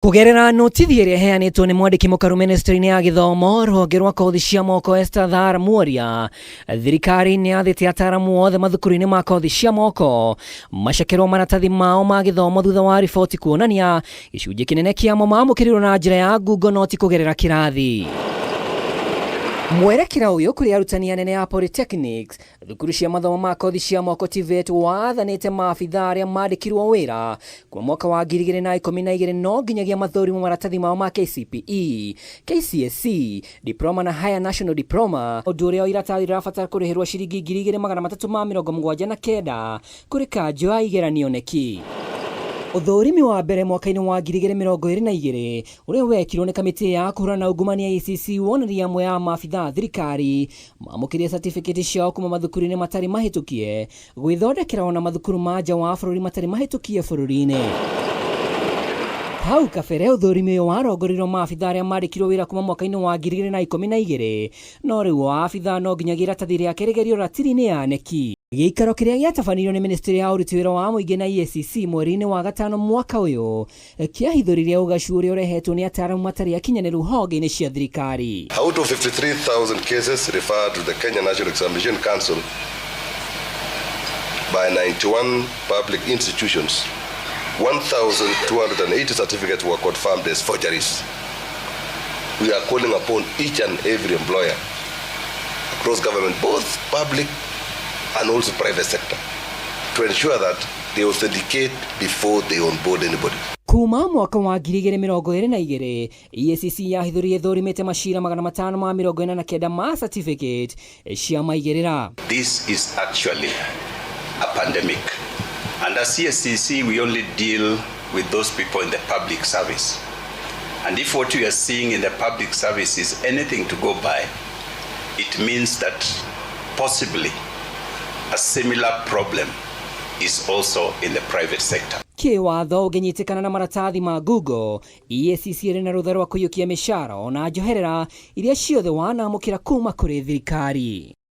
Kũgerera notithi ĩrĩa ĩheanĩtwo nĩ mwandĩki mũkaru ministry-inĩ ya gĩthomo rũhonge rwa kothi cia moko Esther Thara Muoria, thirikari nĩ yathĩte ataaramu othe mathukuru-inĩ ma kothi cia moko macekerwo maratathi mao ma gĩthomo thutha wa riboti kuonania gĩcunjĩ kĩnene kĩamo mamũkĩrirwo na njĩra ya ngungo no ti kũgerera kĩrathi. Mwerekera ũyũ kũrĩ arutani anene a polytechnics, Thukuru cia mathomo ma kothi cia moko TVET waathanĩte maabithaa arĩa mandĩkirwo wĩra kuma mwaka wa 2012 no nginyagia mathũrimwo maratathi mao ma KCPE, KCSE, Diploma na Higher National Diploma, ũndũ ũrĩa o iratathi rĩrabatara kũrĩhĩrwo ciringi 2379 kũrĩ kanjũ ya igeranio KNEC. Ũthũrimi wa mbere mwaka-inĩ wa 2022 ũrĩa wekirwo nĩ kamĩtĩ ya kũhũrana na ungumania EACC wonanirie amwe a maabithaa a thirikari Maamũkĩrire certificate ciao kuma mathukuru-inĩ matarĩ mahĩtũkie, gwĩthondekera ona mathukuru ma nja wa bũrũri matarĩ mahĩtũkie bũrũri-inĩ. Hau kabere ũthũrimi ũyũ warongoreirio maabithaa arĩa mandĩkirwo wĩra kuma mwaka-inĩ wa 2012, no rĩu o abithaa no nginyagia iratathi rĩake rĩgerio ratiri-inĩ ya KNEC. Gĩikaro kĩrĩa gĩatabanirio nĩ ministry ya ũruti wĩra wa mũingĩ na EACC mweri-inĩ wa gatano mwaka ũyũ kĩahithũririe ũgacu ũrĩa ũrehetwo nĩ ataaramu matarĩ akinyanĩru honge-inĩ cia thirikari. Out of 53,000 cases referred to the Kenya National Examination Council by 91 public institutions, 1,280 certificates were confirmed as forgeries. We are calling upon each and every employer across government, both public and also private sector, to ensure that they authenticate before they onboard anybody. Kuma mwaka wa 2022, EACC yahithũririe ĩthũrimĩte macira 549 ma certificate cia maigĩrĩra. This is actually a pandemic. And as EACC, we only deal with those people in the public service. And if what we are seeing in the public service is anything to go by, it means that possibly a similar problem is also in the private sector. Kĩwatho ũngĩnyitĩkana na maratathi ma Google, EACC ĩrĩ na rũtha rwa kũiyũkia mĩcara ona njoherera iria ciothe wanamũkĩra kuma kũrĩ thirikari.